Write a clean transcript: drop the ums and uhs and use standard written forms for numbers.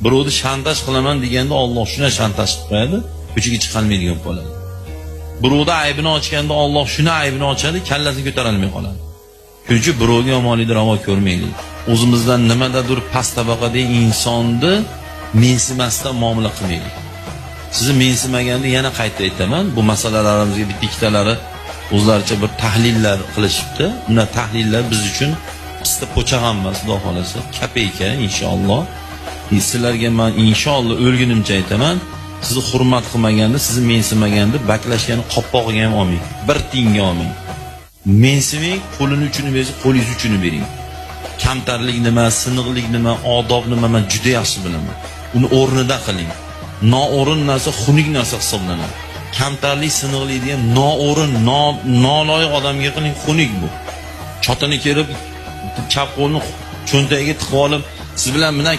Birovni shantaj qilaman deganda Alloh shuni shantaj qilib qo'yadi, ko'chaga chiqolmaydigan bo'ladi. Birovni aybini ochganda Alloh shuni aybini ochadi, kallasini ko'tarolmay qoladi. Shuning uchun birovga yomonlikni ravo ko'rmaylik. O'zimizdan nimadadir past tabaqadagi insonni mensimasdan muomala qilmaylik. Sizni mensimaganda, yana qayta aytaman, bu masalalarimizga bitta ikkitalari o'zlaricha bir tahlillar qilishibdi. Undan tahlillar biz uchun pista po'choq ham emas, xudo xolasa, kopeyka inshaalloh. Sizlarga man inshaalloh o'lgunimcha aytaman, sizni hurmat qilmaganda, sizni mensimaganda baklashgani qopqog'iga ham olmang. Bir tiyinga olmang. Mensimang, qo'lini uchini bersa, qo'lingiz uchini bering. Kamtarlik nima, siniqlik nima, odob nima, man juda yaxshi bilaman. Uni o'rnida qiling. Noo'rin narsa xunuk narsa hisoblanadi. Kamtarlik, siniqlik degan noo'rin, noloyiq odamga qiling, xunuk bu. Chotini kelib chap qo'lini cho'ntagiga tiqib olib, siz bilan bundan